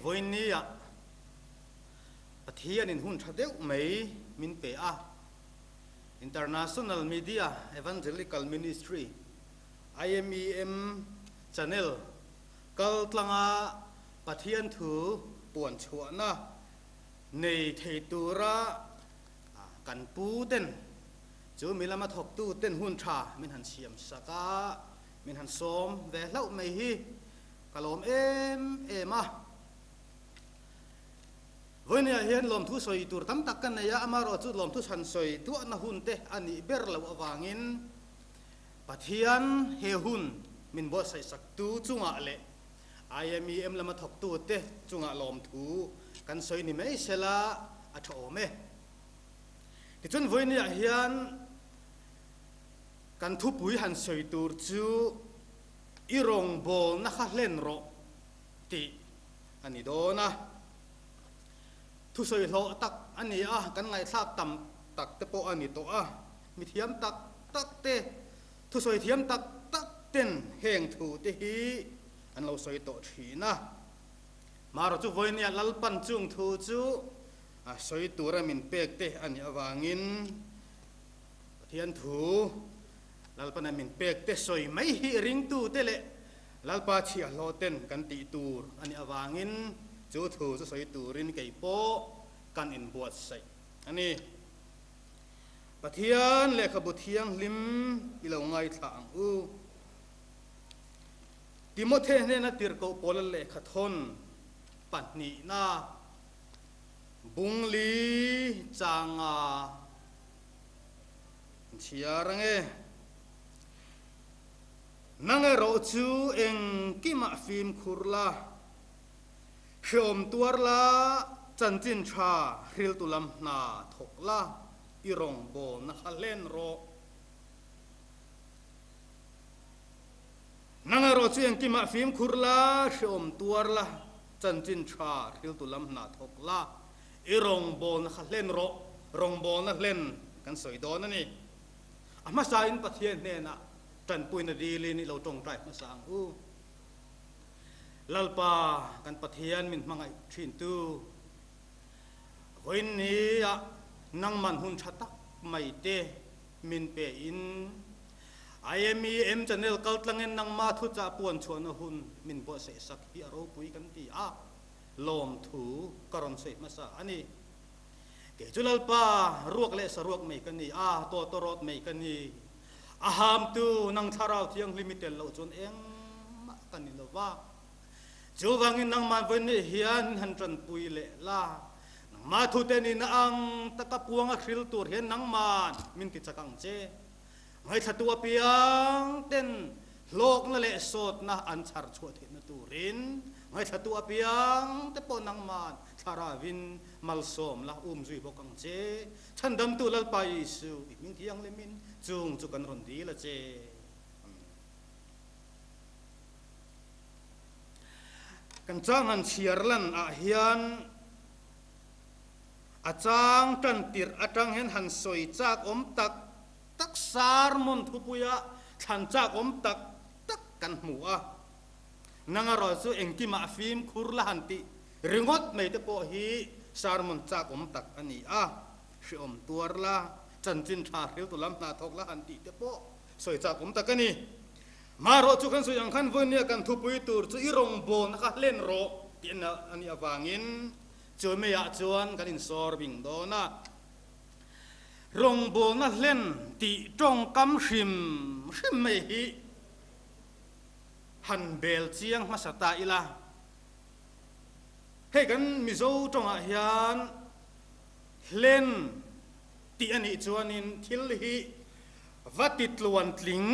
vawiin ah Pathianin hun tha deuh mai min pe a, International Media Evangelical Ministry, IMEM, channel kal tlanga Pathian thu puan chhuahna nei thei tura kan pu ten chu mi lama thawktu ten hun tha min han siam sak a, min han sawm ve hlauh mai hi ka lawm em em a. Vawinia hian lawmthu sawi tur tam tak ka nei a, amaherawhchu lawmthu chhan sawi duahna hun te a nih ber loh avangin Pathian he hun min buatsaih saktu chungah leh IMEM lama thawktute chungah lawmthu kan sawi ni mai sela a tha awm e. Tichuan vawinia hian kan thupui han sawi tur chu i rawngbawlna kha hlen rawh tih a ni dawn a. Thusawi hlawh tak a ni a, kan ngaihthlak tam tak te pawh a ni tawh a. Mi thiam tak tak te, thusawi thiam tak tak ten heng thu te hi an lo sawi tawh thin a. Marawh chu vawinia Lalpan chung thu chu a sawi tura min pek te a nih avangin Pathian thu Lalpana min pek te sawi mai hi ringtu te leh Lalpa chhiahhlawh ten kan tih tur a nih avangin chu thu chu sawi turin kei pawh kan inbuatsaih a ni. Pathian lehkhabu thianghlim i lo ngaithla ang u. Timothe hnena tirhkoh Paula lehkhathawn pahnihna bungli changa inchhiar ange. Nang erawh chu engkimah fimkhur la, hreawm tuar la, chanchin tha hriltu lam hna thawk la, i rawngbawlna kha hlen rawh. Nang erawh chu engkimah fimkhur la, hreawm tuar la, chanchin tha hriltu lam hna thawk la, i rawngbawlna kha hlen rawh. Rawngbawlna hlen kan sawi dawn a ni. A hmasain Pathian hnenah Tanpuina dilin i lo tawngtai hmasa ang u. Lalpa kan Pathian min hmangaih thintu, vawiin ni ah nangman hun tha tak mai te min pe in IMEM channel kaltlangin nangma thuchah puan chhuahna hun min buatsaih sak hi a ropui kan ti a, lawmthu ka rawn sawi hmasa a ni. Kei chu Lalpa ruak leh saruak mai ka ni a, tawtawrawt mai ka ni. A hamtu nang Thlarau Thianghlim i tel loh chuan engmah ka ni lo va. Chuvangin nangmah vawi nih hian min han tanpui leh la. Nangmah thute nihna ang taka puanga hril tur hian nangman min ti chak ang che. Ngaithlatu apiang ten hlawkna leh sawtna an chhar chhuah theihna turin ngaithlatu apiang te pawh nangman Thlarauvin malsawm la umzui bawk ang che. Chhandamtu Lalpa Isu, i hming thianghlimin chung chu kan rawn dil a che. Amen. Kan chang han chhiar lan ah hian a chang tan tirh atang hian han sawi chak awm tak tak sermon thupuia thlan chak awm tak tak kan hmu a. Nang erawh chu engkimah fimkhur la han tih Ringawt mai te pawh hi sermon chak awm tak a ni a, hreawm tuar la, chanchin tha hriltu lam hna thawk la han tih te pawh sawi chak awm tak a ni. Marawh chu kan sawi ang khan vawinia kan thupui tur chu i rawngbawlna kha hlen rawh tih a nih avangin chu meiah chuan kan insawr bing dawn a. Rawngbawlna hlen tih tawngkam hrim hrim mai hi han bel chiang hmasa ta ila. Hei kan Mizo tawngah hian hlen tih a nih chuanin thil hi va ti tluan tling,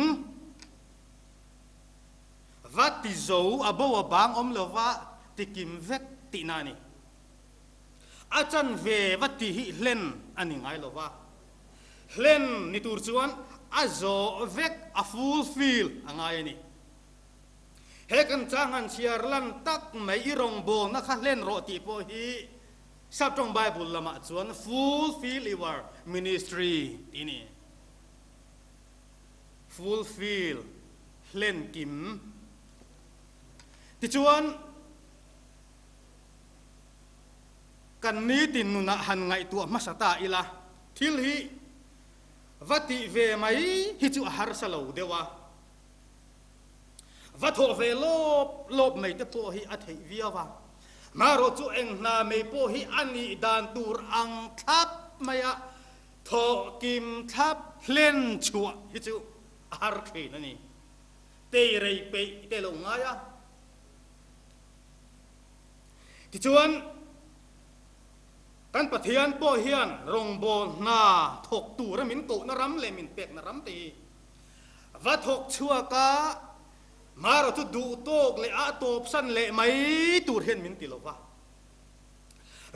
va ti zo a bo a bang awm lova ti kim vek tihna a ni. A chanve va ti hi hlen a ni ngai lova, hlen ni tur chuan a zawh vek a fulfill a ngai a ni. He kan chang han chhiar lan tak mai i rawngbawlna kha hlen rawh tih pawh hi Saptawng Bible lamah chuan fulfill your ministry tih a ni. Fulfill, hlen kim. Tichuan. Kan nitin nunah han ngaihtuah hmasa ta ila, thil hi va tih ve mai hi chu a harsa lo deuh a. Va thawh ve lawp lawp mai te pawh hi a theih viau a. Marawh chu eng hna mai pawh hi a nih dan tur ang thlap maia thawh kim thlap hlen chhuah hi chu a har thin a ni. Tei rei peih te lo ngai a. Tichuan, kan Pathian pawh hian rawngbâwl hna thawk tura min kohna ram leh min pekna ram te hi va thawk chhuak a, marawh chu duh tawk leh a tawpsan leh mai tur hian min ti lo va.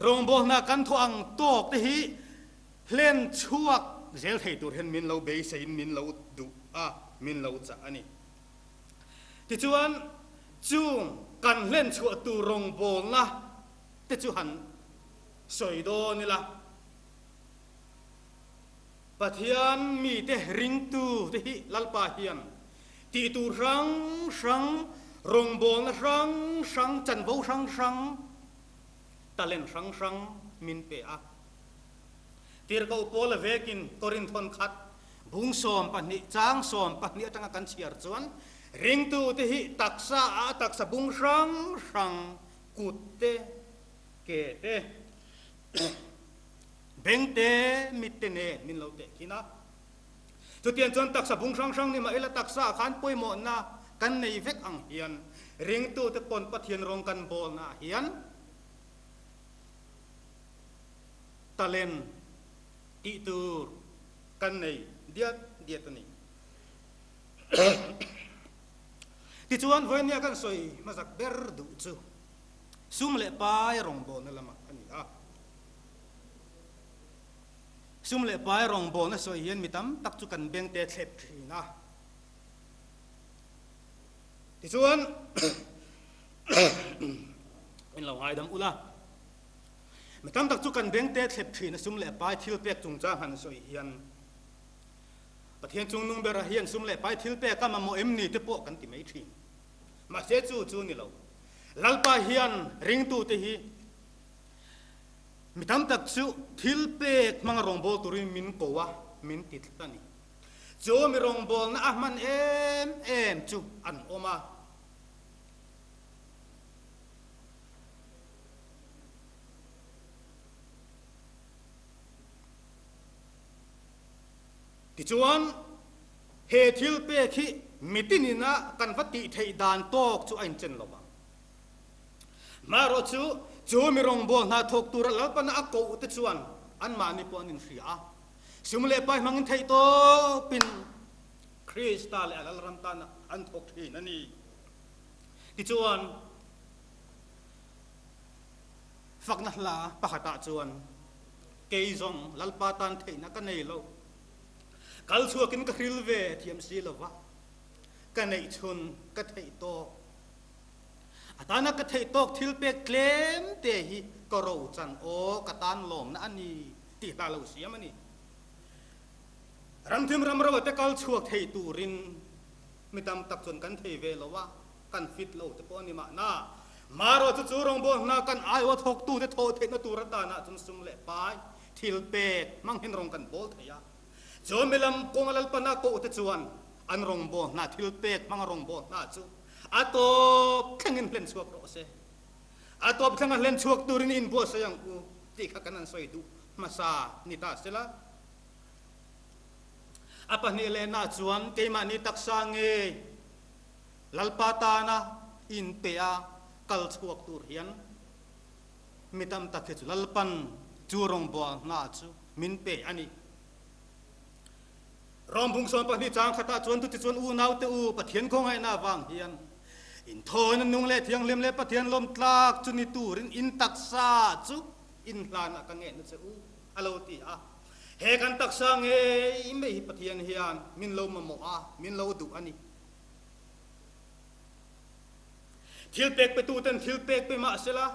Rawngbâwl hna kan thawh ang tawk te hi hlen chhuak zel thei tur hian min lo beiseiin min lo duh a, min lo chah a ni. Tichuan, chung kan hlen chhuah tur rawngbawlna te chu han sawi dawn ila, Pathian mite ringtu te hi Lalpa hian tih tur hrang hrang, rawngbawlna hrang hrang, chanvo hrang hrang, talent hrang hrang min pe a. Tirhkoh Paula vekin Korinthon khat Bung 12 chang 12 atanga kan chhiar chuan ringtute hi taksa ah taksa bung hrang hrang, kut te, ke te, beng te, mit te nen min lo teh khin a. Chutiang chuan taksa bung hrang hrang ni mah ila taksa ah khan pawimawhna kan nei vek ang hian ringtute pawn Pathian rawng kan bawlna ah hian talent tih tur kan nei diat diat a ni. Tichuan vawinia kan sawi hmasak ber duh chu sum leh pai rawngbawlna lamah a ni a. Sum leh pai rawngbawlna sawi hian mi tam tak chu kan bengte thlep thin a. Tichuan in lo ngaidam ula. Mi tam tak chu kan bengte thlep thin a sum leh pai thil pek chungchang han sawi hian Pathian chungnung berah hian sum leh pai thil pek a mamawh em ni te pawh kan ti mai thin. Mahse chu chu ni lo. Lalpa hian ringtute hi mi tam tak chu thil pek hmanga rawngbâwl turin min ko a, min ti tlat a ni. Chu mi rawngbâwlna a hman em em chu an awm a. Tichuan, he thil pek hi mitinin a kan va tih theih dan tawk chu a inchen lo vang. Marawh chu, chu mi rawngbâwl hna thawk tura Lalpana a koh te chuan anmahni pawh an inhria a. Sum leh pai hmangin theih tawpin Krista leh a Lalram tana an thawk thin a ni. Tichuan, Fakna hla pakhatah chuan, Kei zawng Lalpa tan theihna ka nei lo. Kal chhuakin ka hril ve thiam si lo va, ka neih chhun ka theih tawk. A tana ka theih tawk thil pek tlem te hi ka ro chan aw, ka tan lawmna a ni tih hla lo siam a ni. Ramthim ramro te kal chhuak thei turin mi tam tak chuan kan thei ve lo a, kan fit lo te pawh a ni mahna. Marawh chu chu rawngbâwl hna kan aiaw thawktute thawh theihna tur atanah chuan sum leh pai, thil pek hmang hian rawng kan bawl thei a. Chu mi lam kawnga Lalpana kohte chuan an rawngbâwl hna, thil pek hmanga rawngbâwl hna chu a tawp thlengin hlen chhuak rawh se. A tawp thlenga hlen chhuak turin inbuatsaih ang u tih kha kan han sawi duh hmasa ni ta sela. A pahnih lehna chuan keimahni taksa ngei Lalpa tana inpea kal chhuak tur hian mi tam tak hi chu Lalpan chu rawngbâwl hna chu min pe a ni. Rom bung 12 chang khatah chuan chutichuan unaute u Pathian khawngaihna avang hian inthawina nung leh thianghlim leh Pathian lawmtlak chu ni turin in taksa chu inhlanah ka ngenna che u a lo ti a. He kan taksa ngei mai hi Pathian hian min lo mamawh a, min lo duh a ni. Thil pek petuten thil pek pe mah sela,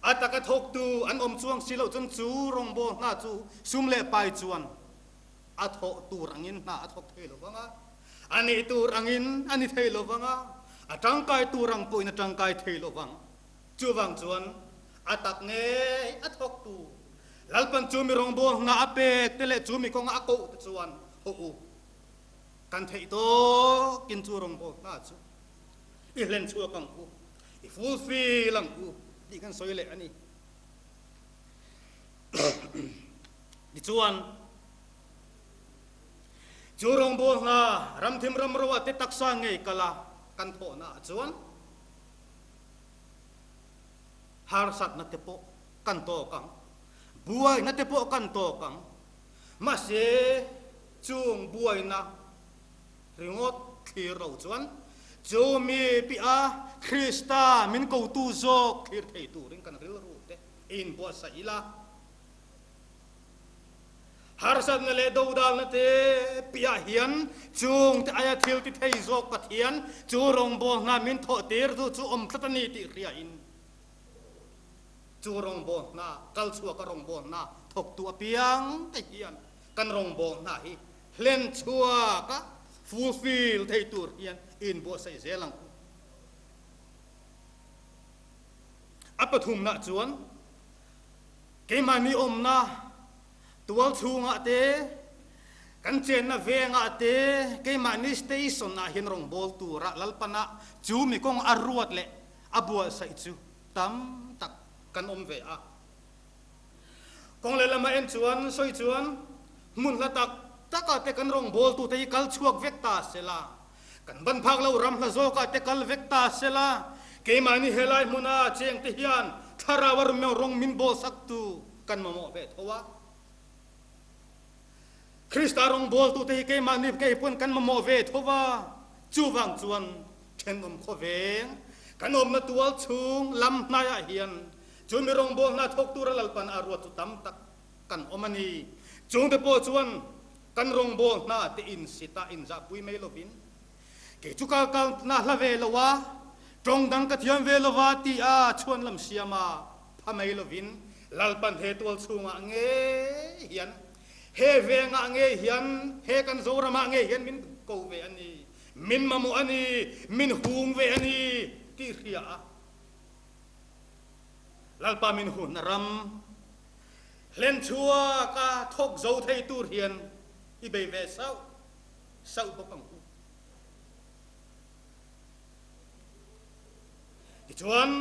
a taka thawktu an awm chuang si loh chuan chu rawngbâwl hna chu sum leh pai chuan a thawh tur angin hna a thawk thei lo vang a, a nih tur angin a ni thei lo vang a, a tangkai tur ang pawhin a tangkai thei lo vang. Chuvang chuan. A tak ngei a thawktu Lalpan chu mi rawngbâwl hna a pek te leh chu mi kawnga a koh te chuan hawh u. Kan theih tawkin chu rawngbâwl hna chu i hlen chhuak ang u, i fulfill ang u tih kan sawi leh a ni. Tichuan, chu rawngbâwl hna ramthim ramroa te taksa ngei kala kan thawhnaah chuan harsatna te pawh kan tawk ang, buaina te pawh kan tawk ang. Mahse, chung buaina ringawt thlir lo chuan chu mi piah Krista min kotu zawk thlir thei turin kan rilru te inbuatsaih ila. Harsatna leh dodalna te piah hian chung te aia thil ti thei zawk Pathian chu rawngbâwl hna min thawh tir duh chu awm tlat a ni tih hriain chu rawngbâwl hna kal chhuaka rawngbâwl hna thawktu apiang te hian kan rawngbâwl hna hi hlen chhuaka fulfill thei tur hian inbuatsaih zel ang u. A pathumna chuan Keimahni awmna tual chhungah te, kan chenna vengah te, keimahni station ah hian rawngbâwl tura Lalpana chu mi kawng a ruat leh a buatsaih chu tam tak kan awm ve a. Kawng lehlamah en chuan sawi chuan hmun hla tak takah te kan rawngbâwltute hi kal chhuak vek ta sela, kan ban phak lo ram hla zawkah te kal vek ta sela, keimahni helai hmuna chengte hian thlarau a rawng min bawlsaktu kan mamawh ve tho a. Krista rawngbawltute hi keimahni kei pawn kan mamawh ve tho a, chuvang chuan thenawm khawveng kan awmna tual chhung lam hnaiah hian chu mi rawngbâwl hna thawk tura Lalpan a ruat chu tam tak kan awm a ni. Chungte pawh chuan kan rawngbâwl hna te insita inzahpui mai lovin, Kei chu kal kal na hla ve lo a, tawng dang ka thiam ve lo va ti a chhuan lam siam a pha mai lovin Lalpan he tual chhungah ngei hian, he vengah ngei hian, he kan Zoramah ngei hian min ko ve a ni, min mamawh a ni, min hung ve a ni tih hria a Lalpa min hunna ram hlen chhuaka thawk zo thei tur hian i bei ve sauh sauh bawk ang u. Tichuan,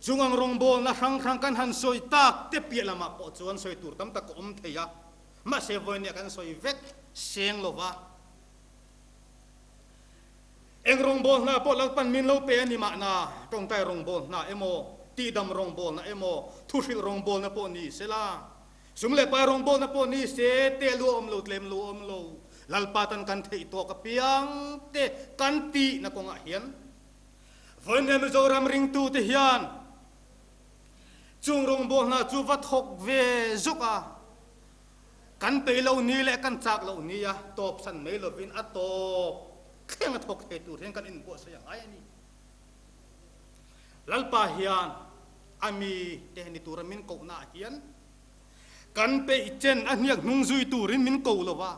chung ang rawngbawlna hrang hrang kan han sawi tak te piah lamah pawh chuan sawi tur tam tak a awm thei a, mahse vawinia kan sawi vek seng lova, Eng rawngbâwl hna pawh Lalpan min lo pe a ni mahna, tawngtai rawngbâwl hna emaw, tihdam rawngbâwlna emaw, thuhrilh rawngbâwlna pawh ni sela, sum leh pai rawngbâwlna pawh ni se, te lu a awm lo, tlem lu a awm lo, Lalpa tan kan theih tawk apiang te kan tihna kawngah hian vawiin Mizoram ringtute hian chung rawngbâwl hna chu va thawk ve zawk a. Kan peih lo ni leh kan chak loh ni a tawp san mai lovin a tawp thleng a thawk thei tur hian kan inbuatsaih a ngai a ni. Lalpa hian a mi te ni tura min kohna ah hian kan peih chen a hniak hnung zui turin min ko lo va,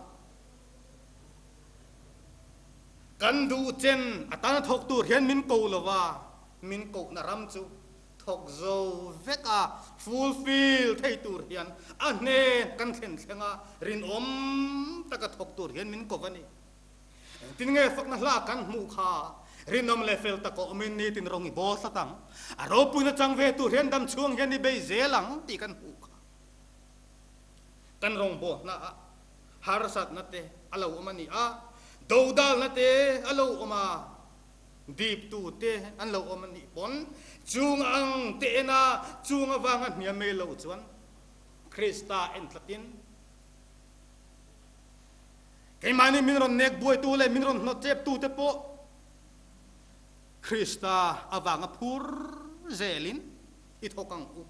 kan duh chen a tan a thawk tur hian min ko lo va, min kohna ram chu Thawk zo vek a, fulfill thei tur hian a hnen kan thlen thleng a, rinawm taka thawk tur hian min kawp a ni. Engtin nge fakna hla kan hmuh kha rinawm leh fel tak a awmin nitin rawng i bawl tlat ang, a ropuina chang ve tur hian dam chhuang hian i bei zel ang tih kan hmuh kha. Kan rawngbawl hnaah harsatna te a lo awm a ni a, dodalna te a lo awm a, Diptu te an lo awm a nih pawn chung ang te en a, chung avanga hniam mai lo chuan Krista en tlatin keimahni min rawn nek buaitu leh min rawn hnawt cheptu te pawh Krista avanga phur zelin i thawk ang u.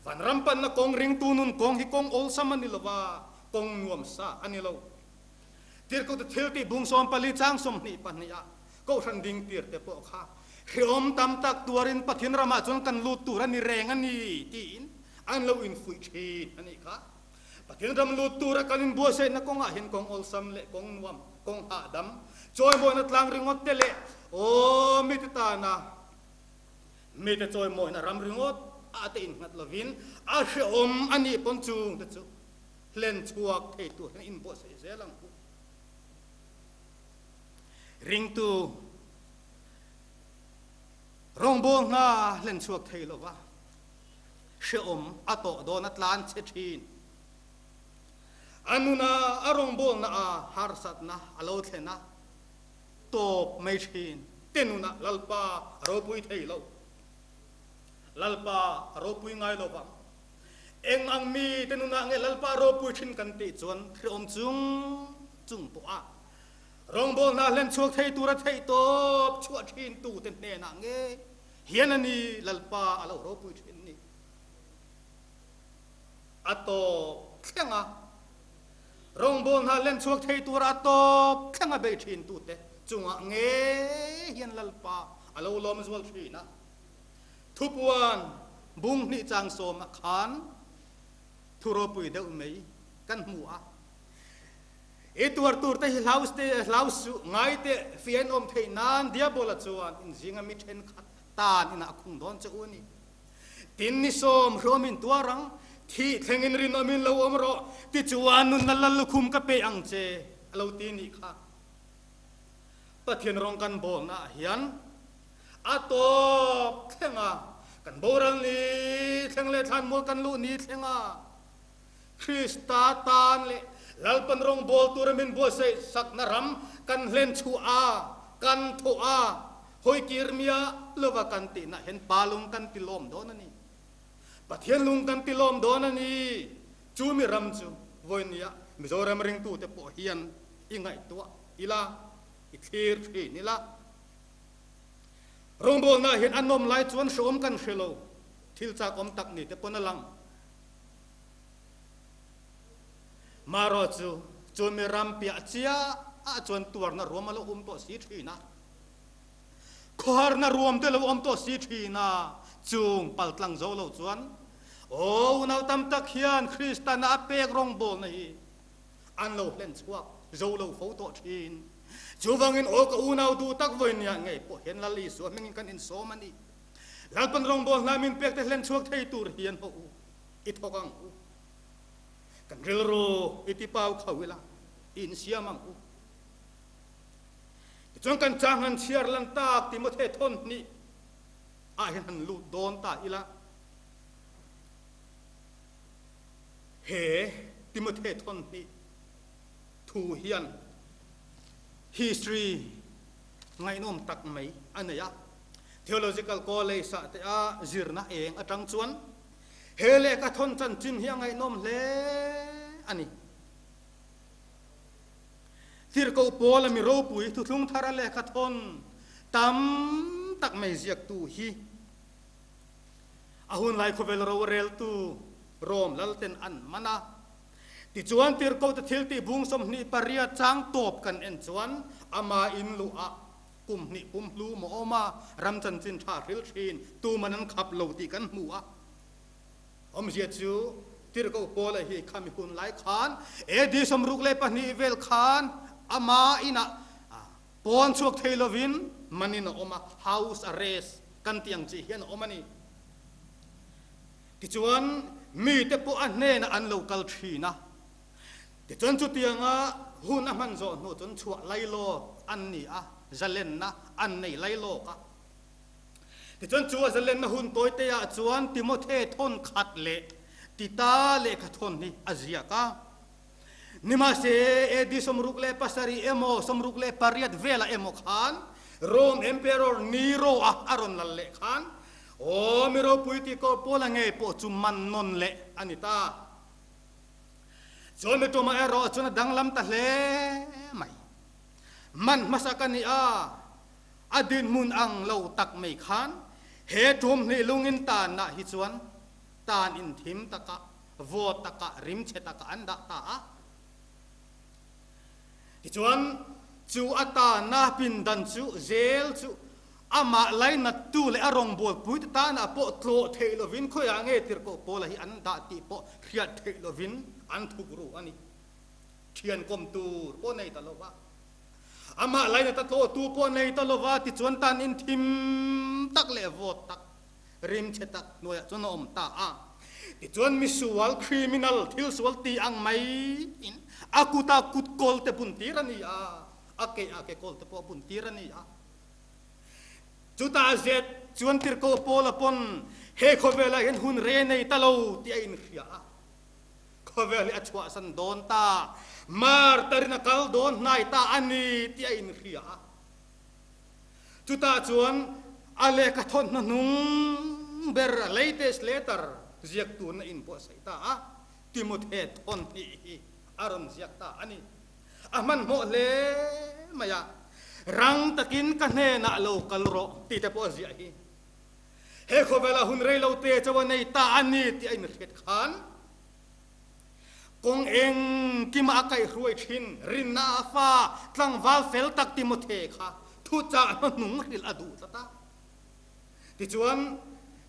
Vanram panna kawng ringtu nun kawng hi kawng awlsam a ni lova, kawng nuamsa a ni lo. Tirhkohte thil tih bung 14 chang 22 ah Kohhran ding tir te pawh kha hrehawm tam tak tuarin Pathian ramah chuan kan lut tur a ni reng a ni tiin an lo infuih thin a nih kha. Pathian ram lut tura kan inbuatsaihna kawngah hian kawng awlsam leh kawng nuam, kawng hahdam, chawimawina tlang ringawt te leh aw mite tana. Mite chawimawina ram ringawt a te innghat lovin a hrehawm a nih pawn chung te chu hlen chhuak thei tur hian inbuatsaih zel ang u. Ringtu rawngbâwl hna hlen chhuak thei lova hrehawm a tawh dawn a tlan che thin. A nuna a rawngbâwlna a harsatna a lo thlen a tawp mai thin. Te nunah Lalpa a ropui thei lo. Lalpa a ropui ngai lo vang. Eng ang mi te nunah nge Lalpa ropui thin kan tih chuan hrehawm chung chung pawh a rawngbâwl hna hlen chhuak thei tura theih tawp chhuah thin tu te hnenah nge hian a ni Lalpa a lo ropui thin ni. A tawp thleng a, rawngbâwl hna hlen chhuak thei tura a tawp thleng a bei thin tu te chungah nge hian Lalpa a lo lawm zual thin a. Thupuan bung hnih chang sawmah khan thu ropui deuh mai kan hmu a. I tuar tur te hi hlau te hlau suh, ngai teh fian awm theih nan Diabola chuan in zinga mi thenkhat tan inah a khung dawn che u a ni. Tin ni sawm hruamin tuar ang, thih thlengin rinawmin lo awm rawh, tichuan nunna lal lukhum ka pe ang che a lo ti nih kha. Pathian rawng kan bawlnaah hian A tawp thleng a, kan boral ni thleng leh thlanmual kan luh ni thleng a, Krista tan leh Lalpan rawngbâwl tura min buatsaih sakna ram kan hlen chhuah a, kan thawh a, hawi kir miah lova kan tihna hian Pa lung kan ti lawm dawn a ni. Pathian lung kan ti lawm dawn a ni. Chu mi ram chu vawinia Mizoram ringtute pawh hian i ngaihtuah ila, i thlir thin ila. Rawngbawlna hian a nawm lai chuan hrehawm kan hre lo, thil chak awm tak ni te pawn a lang. Marawh chu chumi ram piah chiah ah chuan tuarna ruam a lo awm tawh si thin a, khawharna ruam te lo awm tawh si thin a, chung paltlang zo lo chuan aw unau tam tak hian Kristana a pek rawngbawlna hi an lo hlen chhuak zo lo fo tawh thin. Chuvangin aw ka unau duh tak vawinia ngei pawh hian Lal Isua hmingin kan insawm a ni. Lalpan rawngbâwl hna min pek te hlen chhuak thei tur hian haw u, i thawk ang u. Kan rilru i tipau kho ila, i insiam ang u. Tichuan kan chang han chhiar lan tak Timothe thawn hnih ah hian han lut dawn ta ila. He Timothe thawn hnih thu hian history ngaihnawm tak mai a nei a. Theological College ah te a zirna eng atang chuan he lehkha thawn chanchin hi a ngaihnawm hle a ni. Tirhkoh Paula mi ropui thuthlung thara lehkha thawn tam tak mai ziaktu hi a hunlai khawvel roreltu Rom lalten an man a. Tichuan Tirhkohte thiltih bung 28 chang tawp kan en chuan ama in luhah kum hnih pum hlu maw awm a, ram chanchin tha hril thin tuman an khap lo tih kan hmu a. Awmzia chu Tirhkoh Paula hi khami hun lai khan AD 62 vel khan ama inah pawn chhuak thei lovin manin a awm a, house arrest kan tih ang chi hian a awm a ni. Tichuan, mite pawh a hnenah an lo kal thin a. Tichuan chutianga hun a hman zawh hnu chuan chhuah lailawk an ni a, zalenna an nei lailawk a. Tichuan chu a zalenna hun tawiteah chuan Timothe thawn khat leh Tita lehkha thawn hi a ziak a. Nimahse, AD 67 emaw 68 velah emaw khan Rome Emperor Nero-a a rawn lal leh khan Aw mi ropui tih ko Paula ngei pawh chu man nawn leh a ni ta. Chuan mi tumah erawh chuan a danglam ta hle mai. Man hmasa ka ni a, a dinhmun ang lo tak mai khan he tum hnih lungin tanah hi chuan tan in thim takah, vawt takah, rimchhe takah an dah ta a. Tichuan chu a tanna pindan chu zel chu Amah lainattu leh a rawngbawlpuite tanah pawh tlawh theih lovin khawiah nge tirhkoh Paula hi an dah tih pawh hriat theih lovin an thuk ru a ni. Thian kawm tur pawh nei ta lova, amah lainata tlawhtu pawh nei ta lova tichuan tan in thim tak leh vawt tak. Rimchhe tak hnuaiah chuan a awm ta a. Tichuan misual, criminal, thil sual ti ang maiin a kuta kut kawl te bun tir a ni a, a ke a ke kawl te pawh bun tir a ni a. Chutah zet chuan tirhkoh Paula pawn he khawvelah hian hun rei nei ta lo tih a inhria a. Khawvel hi a chhuahsan dawn ta, martarin a kal dawn hnai ta a ni tih a inhria a. Chutah chuan a lehkha thawn hnahnung ber, latest letter, ziak turin a inbuatsaih ta a, Timothe thawn hnih hi a rawn ziak ta a ni. A hmanhmawh hle mai a, rang takin ka hnenah lo kal rawh tih te pawh a ziah hi. He khawvelah hun rei lo te chauh a nei ta a ni tih a inhriat khan kawng engkimah a kaihhruai thin. Rinna a fa tlangval fel tak Timothe kha thuchah hnahnung hrilh a duh tlat a. Tichuan,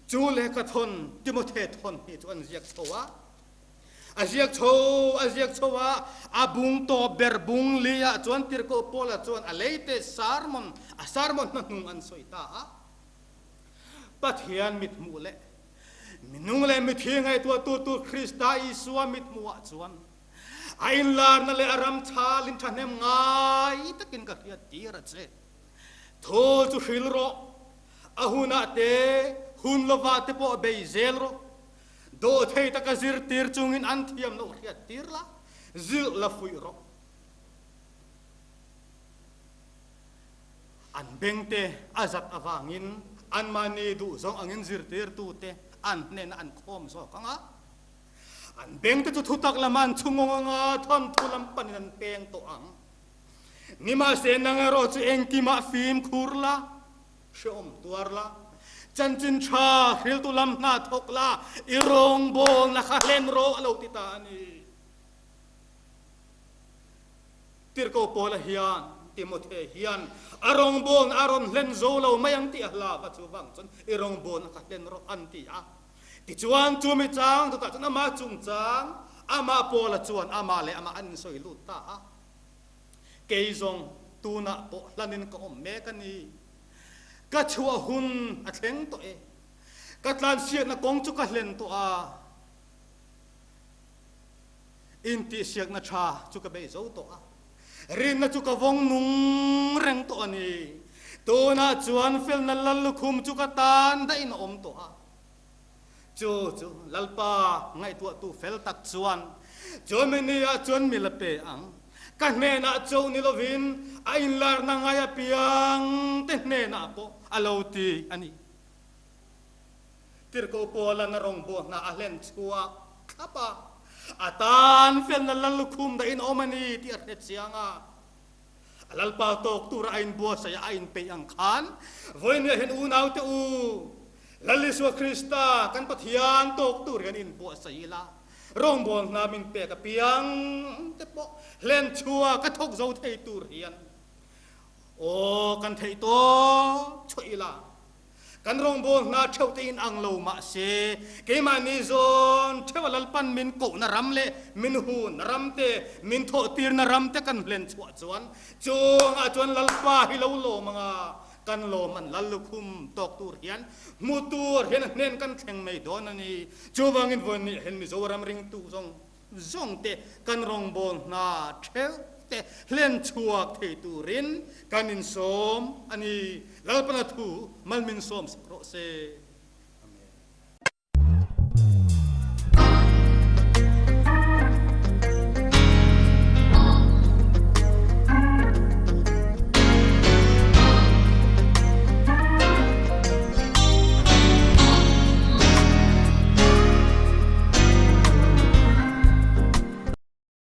chu lehkha thawn Timothe thawn hi chu an ziak chho a. A ziak chho a ziak chho a, a bung tawp ber bung li ah chuan Tirhkoh Paula chuan a leite sermon, a sermon hnahnung an sawi ta a. Pathian mithmuh leh minung leh mithi ngaihtuahtu tur Krista Isua mithmuhah chuan a inlarna leh a ram chhalin thahnem ngai takin ka hriat tir a che. Thawl chu hril rawh, a hunah te, hun lovah te pawh bei zel rawh. Dawhthei taka zirtir chungin an thiam loh hriat tir la, zilh la fuih rawh. An bengte a zat avangin anmahni duhzawng angin zirtirtute an hnenah an khawm zawk ang a. An bengte chu thutak lama an chhungawng ang a, thawnthu lam panin an peng tawh ang. Nimahse nang erawh chu engkimah fimkhur la, hrehawm tuar la, chanchin tha hriltu lam hna thawk la, i rawngbawlna kha hlen rawh a lo ti ta a ni. Tirhkoh Paula hian Timothe hian a rawngbawlna a rawn hlen zo lo mai ang tih a hlau a, chuvang chuan i rawngbawlna kha hlen rawh an ti a. Tichuan chumi chang chutah chuan amah chungchang amah Paula chuan amah leh amah an insawi lut ta a. Kei zawng tunah pawh hlanin ka awm mek a ni. Ka chhuah hun a thleng tawh e. Ka tlansiakna kawng chu ka hlen tawh a. Intihsiakna tha chu ka bei zo tawh a, rinna chu ka vawng nung reng tawh a ni. Tunah chuan felna lal lukhum chu ka tan dahin a awm tawh a. Chu chu Lalpa ngaihtuahtu fel tak chuan chumi niah chuan mi la pe ang. Ka hnenah chauh ni lovin a inlarna ngai apiang te hnenah pawh a lo ti a ni. Tirhkoh Paula'n a rawngbawh hna a hlen chhuak thlap a, a tan felna lal lukhum dahin a awm a ni tih a hre chiang a. A Lalpa tawk tura a inbuatsaih a, a inpeih ang khan, Vawinia hian unaute u, Lal Isua Krista kan Pathian tawk tur hian inbuatsaih ila, rawngbâwl hna min pek apiang te pawh hlen chhuak a thawk zo thei tur hian aw kan theih tawp chhuah ila. Kan rawngbâwl hna theuh te in ang lo mah se, keimahni zawn theuh a Lalpan min kohna ram leh min hunna ram te, min thawhtirna ram te kan hlen chhuah chuan chungah chuan Lalpa hi lo lawm ang a, kan lawm an lal lukhum tawk tur hian hmu tur hian a hnen kan thleng mai dawn a ni. Chuvangin vawiin hian Mizoram ringtu zawng zawng te kan rawngbâwl hna theuh te hlen chhuak thei turin kan insawm a ni. Lalpana thu mal min sawm sak rawh se.